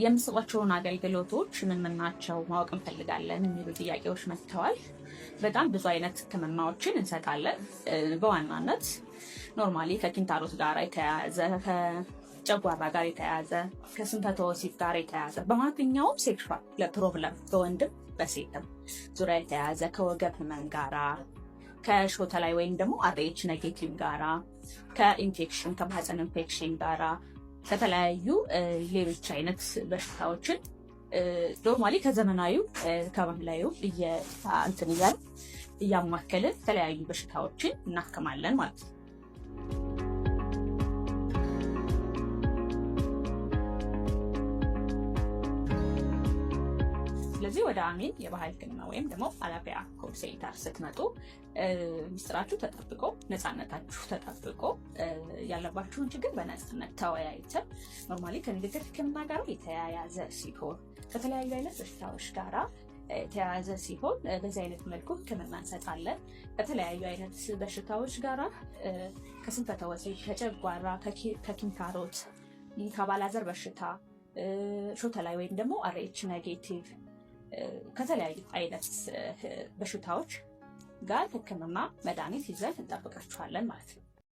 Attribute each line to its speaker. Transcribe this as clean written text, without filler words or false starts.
Speaker 1: የምትሰጧቸውን አገልግሎቶች ምን ምን ናቸው ማወቅ እንፈልጋለን የሚሉ ጥያቄዎች መጥተዋል። በጣም ብዙ አይነት ህክምናዎችን እንሰጣለን። በዋናነት normally ከኪንታሮት ጋር የተያያዘ፣ ከጨጓራ ጋር የተያያዘ፣ ከስንፈተ ወሲብ ጋር የተያያዘ፣ በማንኛውም sexual problem በወንድም በሴትም ዙሪያ የተያያዘ፣ ከወገብ ህመም ጋራ፣ ከሾተላይ ወይም ደግሞ RH negative ጋራ፣ ከኢንፌክሽን፣ ከማህፀን ኢንፌክሽን ጋራ፣ ከተለያዩ ሌሎች አይነት በሽታዎችን normally ከዘመናዊው ከባህላዊው እንትን እያልን እያማከልን የተለያዩ በሽታዎችን እናክማለን ማለት ነው። ስለዚህ ወደ አሚን የባህል ሕክምና ወይም ደግሞ አላፊያ call center ስትመጡ ሚስጥራችሁ ተጠብቆ፣ ነፃነታችሁ ተጠብቆ፣ ያለባችሁን ችግር በነፃነት ተወያይተን normally ከንግግር ሕክምና ጋር የተያያዘ ሲሆን፣ ከተለያዩ አይነት በሽታዎች ጋራ የተያያዘ ሲሆን በዚህ አይነት መልኩ ሕክምና እንሰጣለን። ከተለያዩ አይነት በሽታዎች ጋራ ከስንፈተ ወሲብ፣ ከጨጓራ፣ ከኪንታሮት፣ ከአባላዘር በሽታ፣ ሾተላይ ወይም ደግሞ RH negative፣ ከተለያዩ አይነት በሽታዎች ጋር ህክምና መድኃኒት ይዘን እንጠብቃችኋለን ማለት ነው።